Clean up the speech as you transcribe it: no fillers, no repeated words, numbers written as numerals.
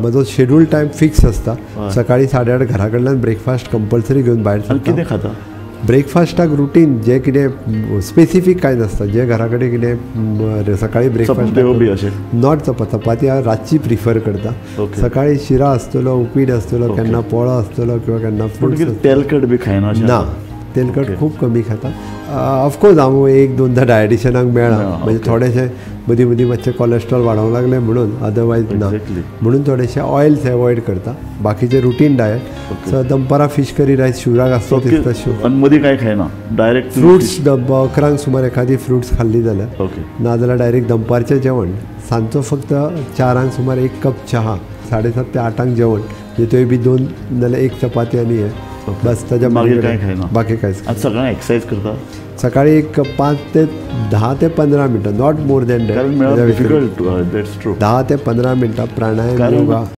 म्हजो schedule time fix आसता. सकाळी 8:30 घरा कडल्यान ब्रेकफास्ट कंपल्सरी घेवन भायर सरता. कितें खाता? ब्रेकफास्टाक रुटीन जे कितें स्पेसिफीक कांय नासता, जे घरा कडेन कितें सकाळी ब्रेकफास्ट not चपाती हांव रातची प्रिफर करता. सकाळी शिरा आसतलो, उपीट आसतलो, केन्ना पोळो आसतलो किंवा केन्ना फ्रुट्स. तेलकट बी खायना? ना, तेलकट खूब कमी खाता. ऑफकोर्स हांव 1-2दा डायटिशनाक मेळ्ळा, म्हणजे थोडेशें मदीं मदीं मातशें कॉलेस्ट्रॉल वाडोवंक लागलें म्हणून, अदरवायज ना. म्हणून थोडेशें ऑयल्स एवॉयड करता. बाकीचे रुटीन डायट. सो दनपारां फिश करी रायस शिवराक आसता दिसता. शिव मदीं कांय खायना, डायरेक्ट फ्रुट्स 11 सुमार एखादी फ्रुट्स खाल्ली जाल्यार, नाजाल्यार डायरेक्ट दनपारचें जेवण. सांजचो फक्त 4 सुमार 1 कप चहा, 7:30 ते 8 जेवण, म्हणजे थंय बी 2 नाजाल्यार 1 चपाती आनी हें बस. ताच्या मागीर कांय खायना, बाकी कांयच. सकाळी एक्सरसाइज करता? सकाळी एक 5 ते 10 ते 15 मिनटां, not more than that. 10 ते 15 मिनटां प्राणायाम, योगा.